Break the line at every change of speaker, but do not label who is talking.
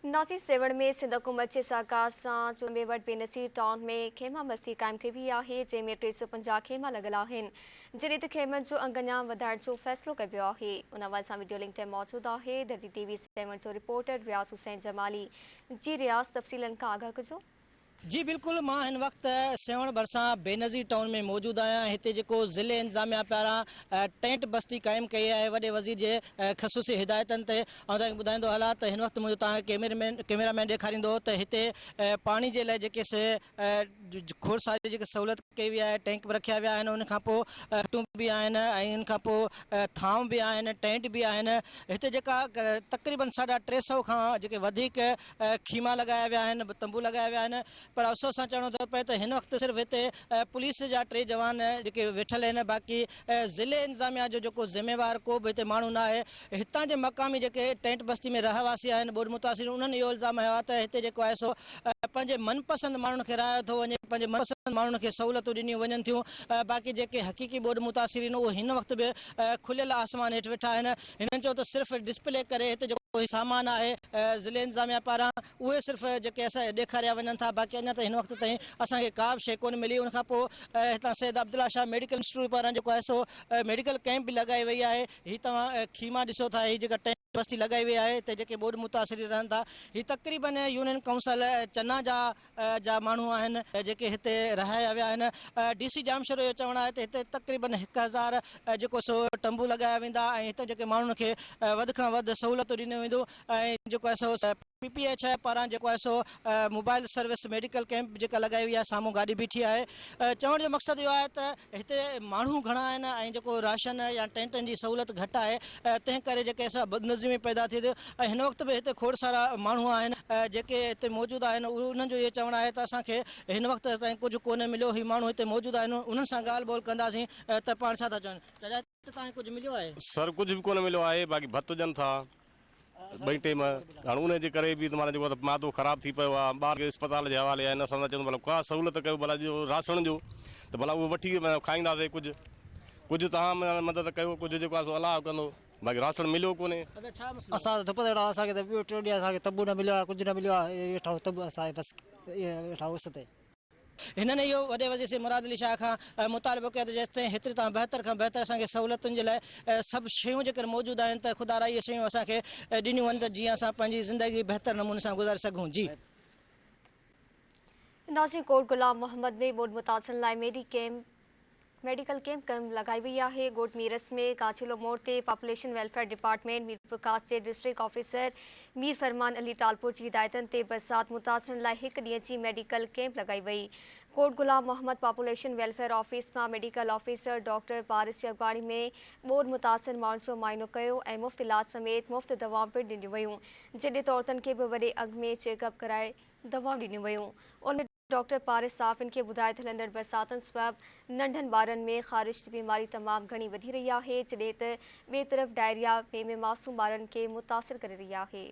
ناظرين سيوهڻ ۾ سنڌ حڪومت جي سهڪار سان چونبي وٽ بينظير ٽائون ۾ خيما بستي قائم ڪئي وئي آهي جنهن ۾ 350 خيما لڳل آهن جڏهن ته خيمن جو انگ اڃا وڌائڻ جو فيصلو ڪيو ويو آهي ان حوالي سان وڊيو لنڪ تي موجود آهي ڌرتي ٽي وي سيوهڻ جو رپورٽر رياض حسين جمالي جي رياض تفصيلن کان آگاهه ڪجو.
جي بلڪل مان هن وقت سيوهڻ ڀرسان بينظير ٽائون ۾ موجود آهيان هتي جيڪو ضلعي انتظاميا پاران ٽينٽ بستي قائم ڪئي آهي وڏي وزير جي خصوصي هدايتن تي آئون توهان کي ٻڌائيندو هلان ته هن وقت منهنجو توهان کي ڪيميرا مين ڏيکاريندو ته هتي پاڻي جي لاء جيڪي سي کوڙ ساري جيڪي سهولت ڪئي وئي آهي ٽينڪ به رکيا ويا آهن ان کان پوء کٽون به آهن ۽ ان کان پوء ٿانو به آهن ٽينٽ به آهن هتي جيڪا تقريبن ساڍا 300 کان جيڪي وڌيڪ خيما لڳايا ويا آهن، تنبو لڳايا ويا آهن پر افسوس سان چوڻو ٿو پئي ته هن وقت صرف هتي پوليس جا ٽي جوان جيڪي ويٺل آهن باقي ضلعي انتظاميا جو جيڪو ذميوار ڪو به هتي ماڻهو نه آهي هتان جي مقامي جيڪي ٽينٽ بستي ۾ رهواسي آهن ٻوڏ متاثرين انهن اهو الزام هنيو آهي ته هتي جيڪو آهي سو پنهنجي من پسند ماڻهن کي رهايو ٿو وڃي پنهنجي من پسند ماڻهن کي سهولتون ڏنيون وڃن ٿيون باقي جيڪي حقيقي ٻوڏ متاثرين اهي هن وقت به کليل آسمان هيٺ ويٺا آهن هنن چيو ته صرف ڊسپلي ڪري هتي جيڪو هي سامان آهي ضلعي انتظاميا پاران اهي صرف جيڪي اسان ڏيکاريا وڃن ٿا باقي اڃا تائين هن وقت تائين اسان کي ڪا به شيء ڪونه ملي ان کان پوء هتان سيد عبدالله شاهه ميڊيڪل انسٽيٽيوٽ پاران جيڪو آهي سو ميڊيڪل ڪئمپ به لڳائي وئي آهي هي توهان خيما ڏسو ٿا هي جيڪا ٽينٽ بستي لڳائي وئي آهي هتي جيڪي ٻوڏ متاثرين رهن ٿا هي تقريبن يونين ڪائونسل چنا جا جا ماڻهو آهن جيڪي هتي رهايا ويا آهن ڊي سي ڄامشورو جو چوڻ آهي ته هتي تقريبن 1000 جيڪو سو تنبو لڳايا ويندا ۽ هتي جيڪي ماڻهن کي وڌ کان وڌ سهولتون ڏنيون وينديون ۽ جيڪو آهي سو پي پي ايڇ I پاران جيڪو آهي سو موبائل سروس ميڊيڪل ڪئمپ جيڪا لڳائي وئي آهي سامهون گاڏي بيٺي آهي چوڻ جو مقصد اهو آهي ته هتي ماڻهو گهڻا آهن ۽ جيڪو راشن يا ٽينٽن جي سهولت گهٽ آهي تنهن ڪري جيڪي سا بدنظمي پيدا ٿئي ٿي ۽ هن وقت به هتي کوڙ سارا ماڻهو آهن جيڪي هتي موجود آهن انهن جو اهو چوڻ آهي ته اسان کي هن وقت تائين ڪجهه ڪونه مليو هي ماڻهو هتي موجود آهن انهن سان ڳالهه ٻولهه ڪنداسين ته پاڻ ڇا ٿا چون چچا هتي توهان کي ڪجهه مليو آهي؟
سر ڪجهه به ڪونه مليو آهي باقي ڀت ڏين ٿا ٻئي ٽيم هاڻ ان جي ڪري به معنيٰ جيڪو معدو خراب ٿي پيو آهي ٻار اسپتال جي حوالي آهن اسان ته چئون ڀلا ڪا سهولت ڪيو ڀلا جو راشڻ جو ته ڀلا اهو وٺي کائينداسين ڪجهه ڪجهه توهان مدد ڪيو ڪجهه جيڪو آهي سو الله ڪندو باقي راشڻ مليو ڪونهي.
اسان
ته ڌپ تي ويٺا اسان کي ته ٻيو ٽيون ڏينهن اسان کي تنبو نه مليو آهي ڪجهه نه مليو آهي ويٺا آهيون تنبو اسان بس ويٺا آهيون اس تي.
هنن اهو وڏي وزير سيد مراد علي شاهه کان مطالبو ڪيو ته جيستائين هيتري تان بهتر کان بهتر اسان کي سهولتن جي لاء سڀ شيون جيڪر موجود آهن ته خدارا اهي شيون اسان کي ڏنيون وڃن ته جيئن اسان پنهنجي زندگي بهتر نموني سان گذاري سگهون جي.
ناظرين ڪوٽ غلام محمد ۾ ٻوڏ متاثرن لاء ميڊيڪل ڪئمپ لڳائي وئي آهي ڳوٺ ميرس ۾ ڪاڇيلو موڙ تي پاپوليشن ويلفيئر ڊپارٽمينٽ ميرپورخاص جي ڊسٽرڪٽ آفيسر مير فرمان علي ٽالپور جي هدايتن تي برسات متاثرن لاء هڪ ڏينهن جي ميڊيڪل ڪئمپ لڳائي وئي. Kot Ghulam Muhammad population welfare office مان ميڊيڪل آفيسر ڊاڪٽر پارس جي اڳواڻي ۾ ٻوڏ متاثر ماڻهن جو معائنو ڪيو ۽ مفت علاج سميت مفت دوائون پڻ ڏنيون ويون جڏهن ته عورتن کي به وڏي انگ ۾ چيڪ اپ ڪرائي دوائون ڏنيون ويون ان ۾ ڊاڪٽر پارس صحافين کي ٻڌايو ته هلندڙ برساتن سبب ننڍن ٻارن ۾ خارش جي بيماري تمام گهڻي وڌي رهي آهي جڏهن ته ٻئي طرف ڊائريا ۾ معصوم ٻارن کي متاثر ڪري رهي آهي.